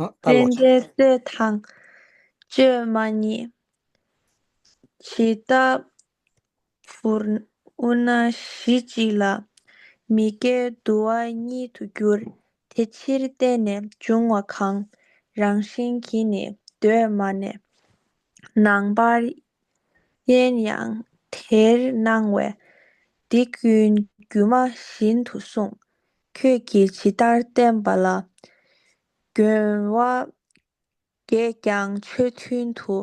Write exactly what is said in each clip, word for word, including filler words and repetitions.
ཨ། ད་ལོག་ཙན་དན་སྟོད་དང་བཅོས་མ་གཉིས། ཇི་ལྟ་བུར་དབུ་སྣ་གཞི་གཅིག་ལ། མི་སྐྱེ་དུ་བ་ཉིད་དུ་འགྱུར། དེ་ཕྱིར་བརྟེན་ནས་འབྱུང་བ་གང་། རང་བཞིན་གྱིས་ནི་གདོད་མ་ནས། ནང་པར་དབྱེ་ཡང་དེར་སྣང་བས། འདི་ཀུན་སྒྱུ་མ་བཞིན་དུ་གསུངས། ཁྱོད་ཀྱིས་ཇི་ལྟར་བསྟན་པ་ལ། དགོན་པ་བརྒྱད་ཀྱང་ཆོས་མཐུན་དུ།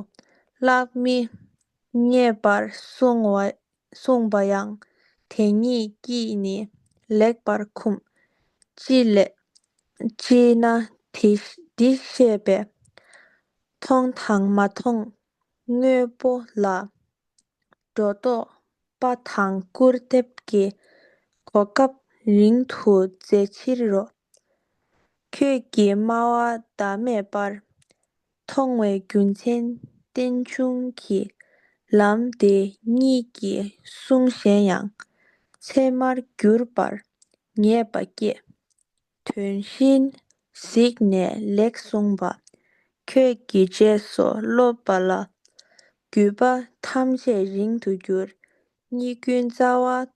བརླག་མི་ཉེས་པར་གསུངས་པ་གསུངས་པ་ཡང་། དེ་ཉིད་ཀྱིས་ནི་ལེགས་པར་འཁུམས། ཅི་ལས་ཅི་ན་དེ་འདི་ཤེས་པས། མཐོང་དང་མ་མཐོང་དངོས་པོ་ལ། སྒྲོ་འདོགས་པ་དང་སྐུར་འདེབས་ཀྱི་གོ་སྐབས་རིང་དུ་མཛད་ཕྱིར་རོ། ཁྱོད་ཀྱིས་སྨྲ་བ་བདག་མེད་པར། མཐོང་བའི་རྒྱུ་མཚན་རྟེན་འབྱུང་གི། ལམ་དེ་ཉིད་ཀྱིས་གསུངས་གཞན་ཡང་། ཚད་མར་གྱུར་པར་ངེས་པ་སྐྱེ། དོན་བཞིན་གཟིགས་ནས་ལེགས་གསུངས་པ། ཁྱོད་ཀྱི་རྗེས་སུ་སློབ་པ་ལ། རྒྱུད་པ་ཐམས་ཅད་རིང་དུ་འགྱུར། གཉིས་ཀུན་རྩ་བ་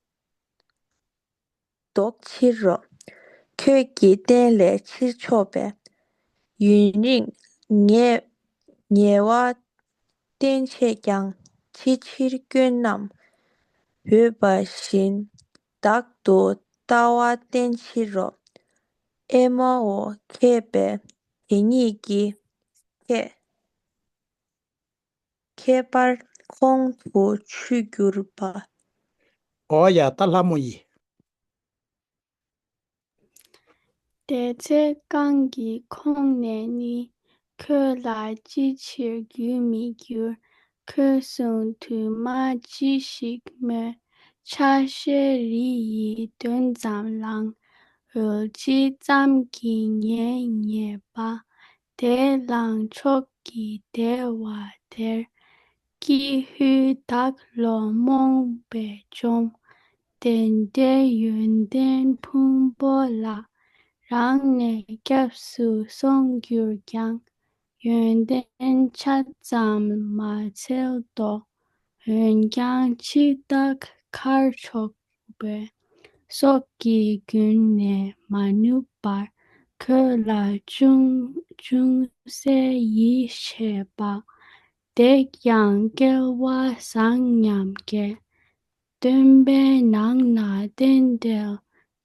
ཟློག་ཕྱིར་རོ། ཁྱོད་ཀྱིས་བསྟན་ལས་ཕྱིར་ཕྱོགས་པའི། ཡུན་རིང་ཉེ་ཉེ་བ་བསྟེན་བྱས་ཀྱང་། ཕྱི་ཕྱིར་སྐྱོན་རྣམས་འོས་པ་བཞིན། བདག་ཏུ་ལྟ་བ་བསྟེན་ཕྱིར་རོ། ཨེ་མའོ་མཁས་པས་དེ་ཉིད་ཀྱི། ཁྱད་ཁྱད་པར་ཁོང་དུ་ཆུད་གྱུར་པ། ཨོ་ཡ། ད་ལྷ་མོ་ཡིས། དེ་ཚེ་གང་གི་ཁོང་ནས་ནི། ཁྱོད་ལ་ཅི་ཕྱིར་རྒྱུད་མི་འགྱུར། ཁྱོད་གསུང་དུ་མ་ཅི་ཞིག་སྨྲོས། ཆ་ཤས་རི་ཡི་དོན་ཙམ་བླངས། འོལ་ཚིགས་ཙམ་གྱིས་ཉེན་ཉེས་པ། དེ་བླངས་ཕྱོགས་ཀྱི་བདེ་བ་དེར། ཀྱི་ཧུད་བདག་བློ་རྨོངས་པས་བཅོམ། དེ་འདྲའི་ཡོན་ཏན་ཕུང་པོ་ལ། རང་ནས་སྐྱབས་སུ་སོང་གྱུར་ཀྱང་། ཡོན་ཏན་ཆ་ཙམ་མ་འཚལ་ཏོ། འོན་ཀྱང་འཆི་བདག་ཁར་ཕྱོགས་པའི། སྲོག་གི་རྒྱུན་ནས་མ་ནུབ་པར། ཁྱོད་ལ་ཅུང་ཅུང་ཟད་ཡིད་ཆེས་པ། དེས་ཀྱང་སྐལ་བ་བཟང་ཉམས་སྐྱེ། སྟོན་པའི་ནང་ན་རྟེན་འབྲེལ་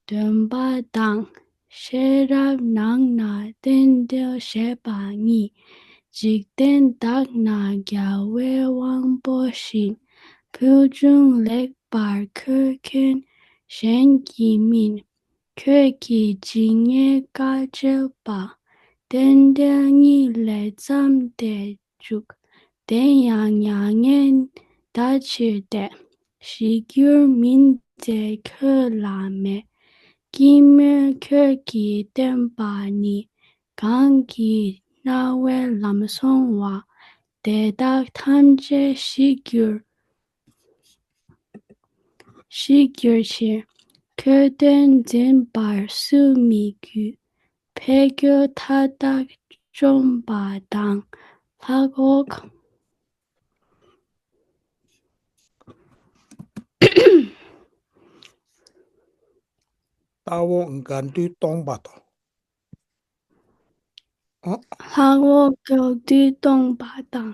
སྟོན་པ་དང་། ཤེས་རབ་ནང་ན་རྟེན་འབྲེལ་བྱེད་པ་གཉིས། འཇིག་རྟེན་དག་ན་རྒྱལ་བའི་དབང་པོ་བཞིན། ཕུལ་བྱུང་ལེགས་པར་མཁོ་མཁན་གཞན་གྱིས་མིན། ཁྱོད་ཀྱི་ཇི་སྙེད་བཀའ་བཅོལ་པ། རྟེན་འབྲེལ་གཉིས་ལས་བརྩམས་ཏེ་བཅུག་དེ་ཡང་མྱ་ངན་བདག་ཕྱིར་ཏེ། ཞི་འགྱུར་མིན་ཟེར་ཁྱོད་ལ་མེད། སྐྱེད་མོས་ཁྱོད་ཀྱིས་བསྟན་པ་ནི། གང་གིས་རྣ་བས་ལམ་སོང་བ། དེ་དག་ཐམས་ཅད་ཞི་འགྱུར། ཞི་འགྱུར་ཕྱིར། ཁྱོད་དོན་འཛིན་པར་སུ་མི་འགྱུར། ཕས་རྒོལ་མཐའ་དག་བཅོམ་པ་དང་། ལྷག་འོག་ལྟ་འོག་དགའ་འདུས་སྟོང་པ་དང་། ལྷག་འོག་དགའ་འདུས་སྟོང་པ་དང་།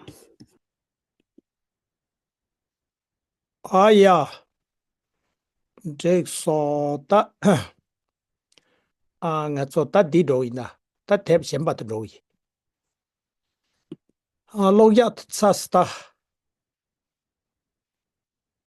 ཨ་ཡ། འགྲིག་སོ། ད། ཨ། ང་ཚོ་ད་འདི་འགྲོ་ཡིན་ན། ད་དེབ་གཞན་པ་དུ་འགྲོ་ཡིན། ཨ། ཀློག་ཡག་ཚ་སི་ད།